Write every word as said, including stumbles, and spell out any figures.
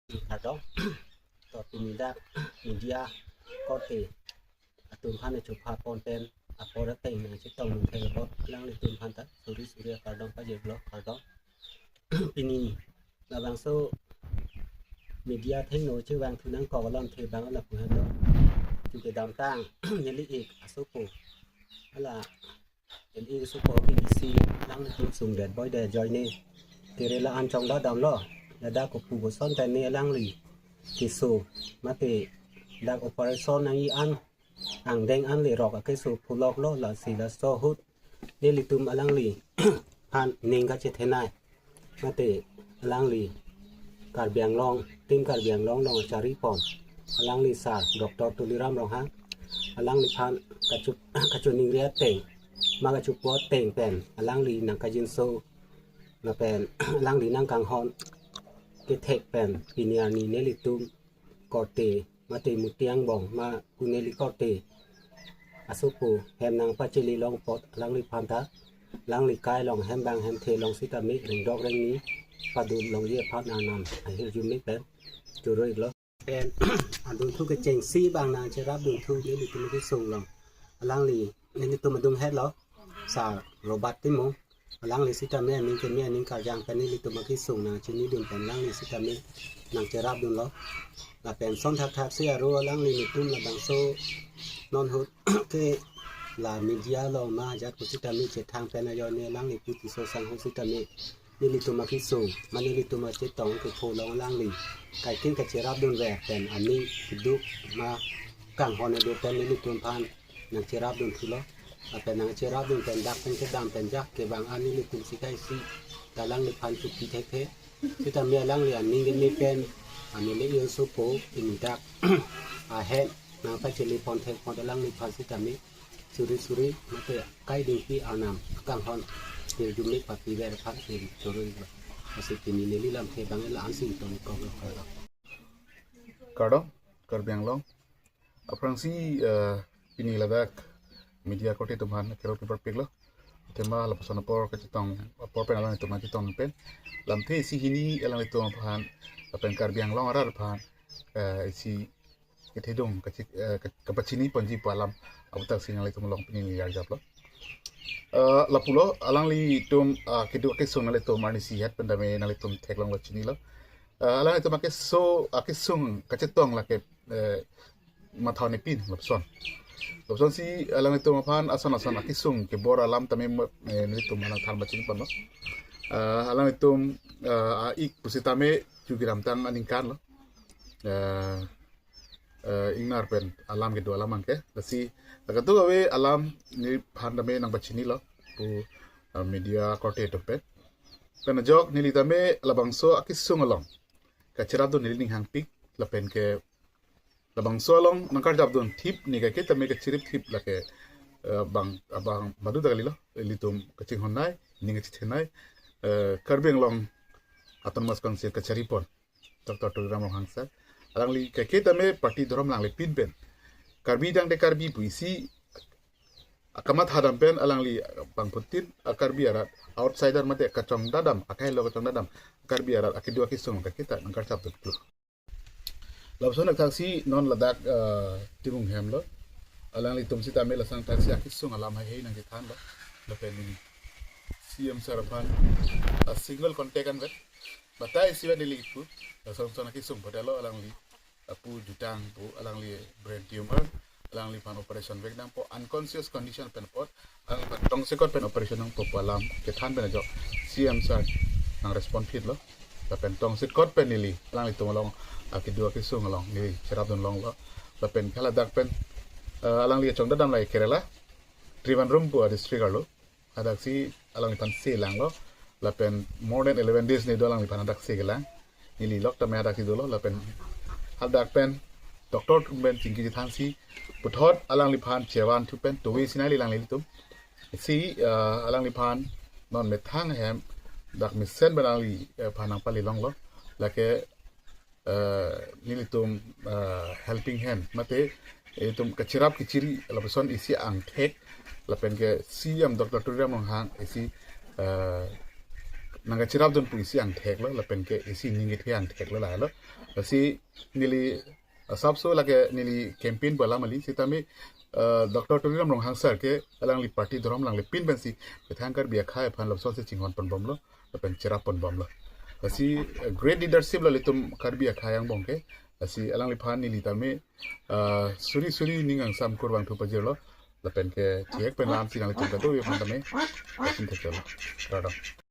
Kardom. To pini dak media korte atum aphan chupha pon pen apor ateng nangchetong nangthek apot alanglitum aphan ta suri suri akardom pajirlo, kardom. Pini labangso media athengno chevangthu nangkok alamthe abang lapu henlo. Chu kedamtang neli ik asopo, hala neli ik asopo P D C alanglitum sungdet boidet ajoine tere la-an chongdadamlo. Ladak kopu koson tame alangli keso mate dak operation nangji an, angdeng an lerok akeso puloklo, lasi laso ahut nelitum alangliphan ning kachethenei mate alangli Karbi Anglong, Team Karbi Anglong along achari pon alangli Sir Doctor Tuliram Ronghang, alangliphan kachu, kachoningri ateng ma kachupo ateng pen alangli nangkajinso lapen alangli nangkanghon kethek pen pini arni nelitum korte mate Muti angbong ma ku neli korte asopo hem nangpachele long apot alangliphan ta alangli kai along hem bang hemthe along sitame rengdok rengni padun longji aphan Arnam ahirjume pen choro iklo. Pen adunthu kechengsi abang nangcherapdunthu nelitum akesung along alangli nelitum adung hetlo, Sir Robert Timung, alangli sitame aning keme aning karjang pen nelitum akesung nangchinidun pen alangli sitame nangcherapdunlo. Lapen ason thakthaksi aro alangli nelitum labangso non ahut ke la media along ma ajat pusitame chethang pen ajoine alangli pu tiso sangho sitame nelitum akesung ma nelitum achetong kepho along alangli kaiking kacherapdunver pen aning keduk ma kanghon kedo pen nelitum aphan nangcherapdunthulo. Lapen nangcherapdun pen dak pen kedam pen jak kevang an nelitum sikaisi ta alangliphan chupi thekthe. Sitame alangli aning keme pen anele iyosopo pini dak ahem nangpachele pon thek pon alangliphan sitame suri suri mate kai dingpi Arnam kanghon hirjume papiver aphan pen choro iklo. Lasi pini neli lamthe abang la-ansi tongkoklo, kardom. Kardom, Karbi Anglong. Aphrangsi, eh, pini ladak media korte atum aphan kero kibar piklo. Tema lapuson apor kachetong apor pen alanglitum aphan chetong pen lamthe isi hini alanglitum aphan lapen Karbi Anglong arat aphan, eh, isi kethedung kachi, eh, ka-, kapachini ponji pu alam aputhak si nanglitum along pini neli arjaplo. Eh, lapulo alanglitum, ah, keduk akesung nanglitum arnisi het pen tame nanglitum theklonglo chinilo. Eh, alanglitum akeso, akesung kachetong lake, eh, matha nepin lapuson. Lapusonsi alanglitum aphan ason ason akesung kebor alam tame, eh, nelitum alang than pachini ponlo. Eh, alanglitum, eh, a-ik pusitame chu kedamtang aningkanlo. Eh, eh, ingnar pen alam kedo alam anke. Lasi la kadokave alam neliphan tame nangpachinilo pu, eh, media korte atum pen. Pen ajok neli tame labangso akesung along kacherapdun neli ning hangpik lapen ke labangso along nangkarjapdun thip ne kaike tame kachirip thip lake, eh, bang abang badu ta kalilo, ilitum kachinghonnei, ning kachethenei, eh, Karbi Anglong Autonomous Council kachari pon Doctor Tuliram Ronghang sir. Alangli kaike tame party dhorom langle pin pen Karbi dang de Karbi pu isi akamatha dam pen alangli bangphutin a-Karbi arat, outsider mate kachongdadam, akai lo kachongdadam Karbi arat akeduk akesung kaike ta nangkarjapdun klo. Lapuson thakthaksi non ladak, eh, Timung hemlo. Alanglitum sitame lason thakthaksi akesung alam heihei nangkethanlo. Lapen neli C M sir aphan a-single contact anvet batai siva neli ipu. Lason son akesung padalo alangli apu jutang pu alangli brain tumor, alangliphan operation vek nangpo, unconscious condition pen apot alangliphan tongsekot pen operation nangpo pu alam kethan pen ajok C M sir nangrespond phitlo. Lapen tongsekot pen neli alanglitum along akeduk akesung along neli cherapdun longlo. Lapen haladak pen, eh, alangli kachongdadam lahei Kerala, Trivandrum pu a-district arlo. Hadaksi alangliphan se langlo. Lapen more than eleven days ne do alangliphan hadak se kelang. Neli lok tame hadaksi dolo lapen hadak pen doctor atum pen chingki chethansi puthot alangliphan chevanthu pen tovi sinai le lang nelitum. Si, eh, alangliphan non methang hem dak mesen pen alangli, eh, phan nangpali longlo. Lake, eh, nelitum, eh, helping hand mate itum kachirap kachiri lapuson isi angthek lapen ke C M Doctor Tuliram Ronghang isi, eh, nangkacherapdun pu isi angthek lo, lapen ke isi ning kethe angthek lo lahelo. Lasi neli, uh, asapso lake neli campaign pu alam kali, sitame, uh, Doctor Tuliram Ronghang sir ke alangli party dhorom langle pin pensi methang Karbi akhei aphan lapusonsi chinghon ponbomlo, lapen cherap ponbomlo. Lasi, uh, great leadership lo ilitum Karbi akhei angbong ke. Lasi alangliphan neli tame, uh, suri suri ning angsam kurvangthu pajirlo, lapen ke thihek pen lam si nanglitum kadokave aphan tame, asin theklo. Kardom.